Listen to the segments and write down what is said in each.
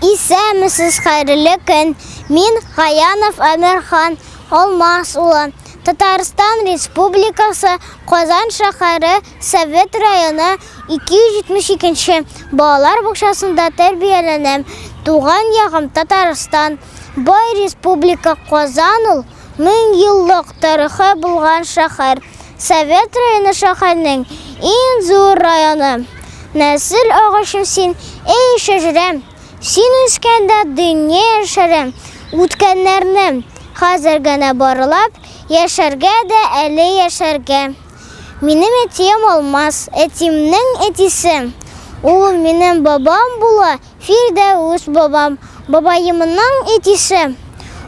Исәнмесез, хәерле көн. Мин Гаянов Әмирхан Алмаз улы. Татарстан Республикасы Казан шәһәре Совет районы 272 нче балалар бакчасында тәрбияләнәм. Туган ягым Татарстан. Бай республика Казан ул 1000 еллык тарихы булган шәһәр. Совет районы шәһәрнең иң зур районы. Нәсел агачым син, эй шәҗәрәм, син үскәндә дөнья яшәрә. Үткәннәрне хәзер генә барлап, яшәргә дә әле яшәргә. Минем әтием Алмаз, әтиемнең әтисе. Ул минем бабам була, Фирдәүс бабам, бабаемның әтисе.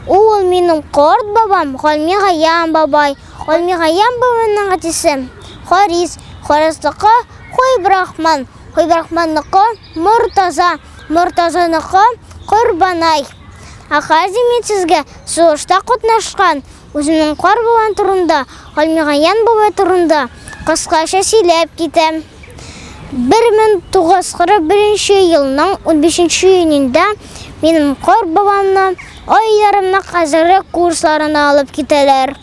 Ул минем карт бабам, Галмигаян бабай, Галмигаян бабайның әтисе. Харис, Харисныкы Хойбрахман, Хойбрахманныкы Мортаза, Мортазаныкы Корбанай. Ә хәзер мин сезгә сугышта катнашкан Үземнең кар бабам турында, Галмигаян бабай турында кыскача сөйләп китәм. 1941 елның 15 июнендә минем кар бабамны ай ярымлык әзерлек курсларына алып китәләр.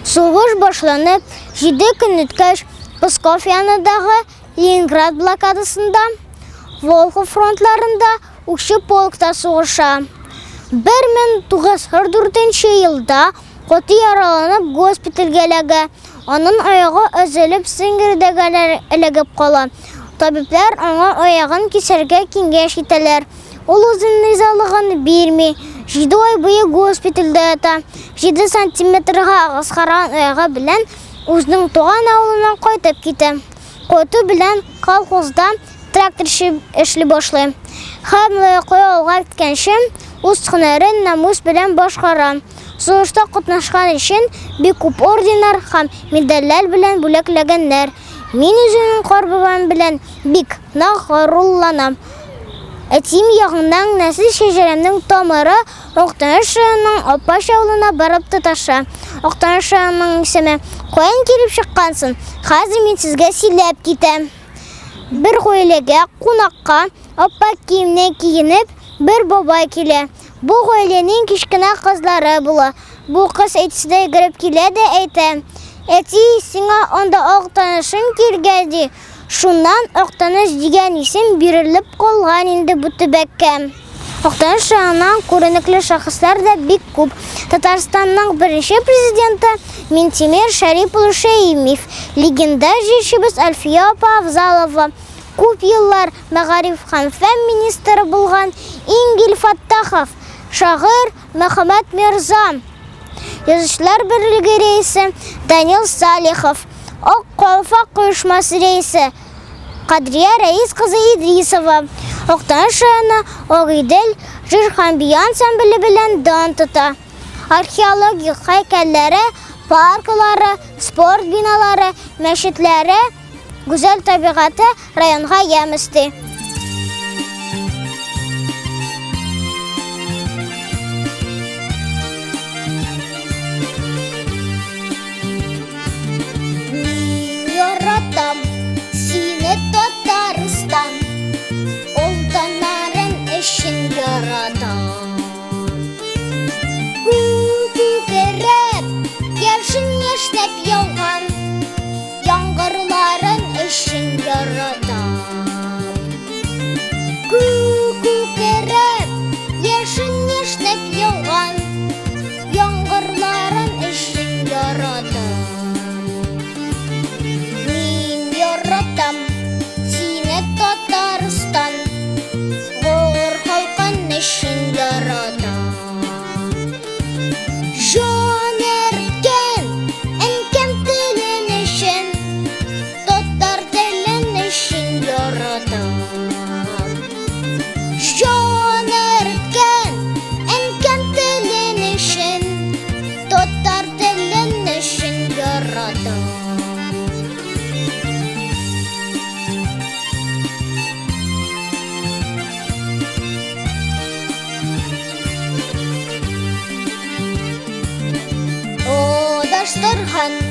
Сугыш башланып, 7 көн үткәч, Псков янындагы Ленинград блокадасында, Волхов фронтларында укчы полкта сугыша. 1944 елда каты яраланып госпитальгә эләгә. Аның аягы өзелеп сеңгердәгә эләгеп кала. Табиблар аңа аягын кисәргә киңәш итәләр. Ул үзенең ризалыгын бирми. 7 ай буе госпитальдә ята. 7 сантиметрга кыскарган аягы белән үзенең туган авылына кайтып китә. Кайту белән колхозда тракторчы эшли башлый. Һәм лаеклы ялга киткәнче үз һөнәрен намус белән башкара. Сугышта катнашкан өчен бик күп орденнар һәм медальләр белән бүләкләгәннәр. Мин үземнең кар бабам белән бик нык горурланам. Әтием ягыннан нәсел шәҗәрәмнең тамыры Актаныш районының Апач авылына барып тоташа. Актаныш районының исеме каян килеп чыккан соң? Хәзер мин сезгә сөйләп китәм. Бер гаиләгә кунакка аппак киемнән киенеп, бер бабай килә. Бу гаиләнең кечкенә кызлары була. Бу кыз әтисенә йөгереп килә дә әйтә: "Әти, сиңа анда ак танышым килгән", ди. Шуннан Актаныш дигән исем бирелеп калган инде бу төбәккә. Актаныш районыннан күренекле шәхесләр дә бик күп. Татарстанның беренче президенты Минтимер Шәрип улы Шәймиев, легендар җырчыбыз Әлфия апа Авзалова, күп еллар мәгариф һәм фән министры булган Ингель Фәттахов, шагыйрь Мөхәммәт Мирза, Язучылар берлеге рәисе Данил Салихов, Ак калфак оешмасы рәисе Кадрия Рәис кызы Идрисова, Актаныш районы Агыйдел җыр һәм бию ансамбле белән дан тота. Археологик һәйкәлләре, парклары, спорт биналары, мәчетләре, гүзәл табигате районга ямь өсти. Мин яратам сине, Татарстан, Олтаннарың өчен яратам. Күк күкрәп, яшен яшьнәп яуган Яңгырларың өчен яратам. Күк күкрәп, яшен яшьнәп яуган Яңгырларын өчен яратам. Мин яратам сине, Татарстан, Горур халкын өчен яратам. Җан әрткән әнкәм телен өчен, Татар телен өчен яратам. Җан әрткән әнкәм телен өчен, Татар телен өчен яратам. Кояш торган.